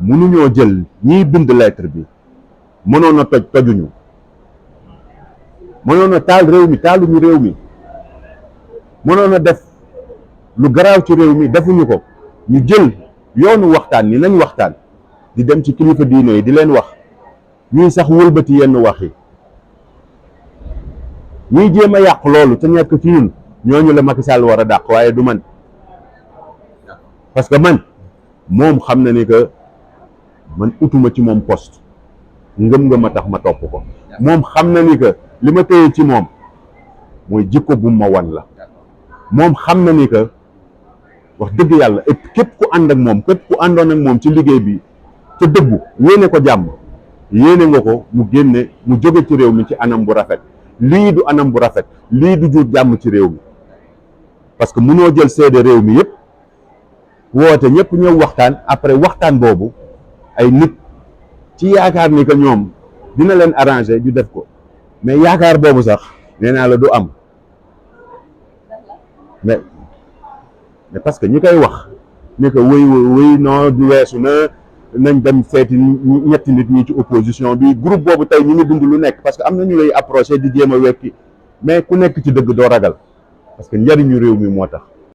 mënuñoo jël ñiy bind lettre bi mënoon a toj tojuñu mënoon a taal réew mi taaluñu réew mi mënoon a def lu garaaw ci réew mi defuñu ko ñu jël yoonu waxtaan ni nañ waxtaan di dem ci kilifa diine yi di leen wax ñuy sax wëlbati yenn wax yi ñuy jéem a yàq loolu te nekk ci ñun ñooñu la Macky Sall war a dàq waaye du man parce que man moom xam na ni que man utuma ci moom poste ngëm-ngëm a tax ma topp ko moom xam na ni que li ma téye ci moom mooy jikko bu ma wan la moom xam na ni que wax dëgg yàlla et képp ku ànd ak moom képp ku àndoon ak moom ci liggéey bi te dëggu yéene ko jàmm yéene nga ko mu génne mu jóge ci réew mi ci anam bu rafet lii du anam bu rafet lii du jur jàmm ci réew mi parce que mënoo jël seede réew mi yëpp woote ñëpp ñëw waxtaan après waxtaan boobu ay nit ci yaakaar ni que ñoom dina leen arranger ñu def ko mais yaakaar boobu sax nee naa la du am mais parce que ñi koy wax ni que wéy non du weesu na nañ dem seeti ñetti nit ñi ci opposition bi groupe boobu tey ñu ngi dund lu nekk parce que am na ñu lay approché di jéem a wekki mais ku nekk ci dëgg doo ragal parce que njariñu réew mi moo tax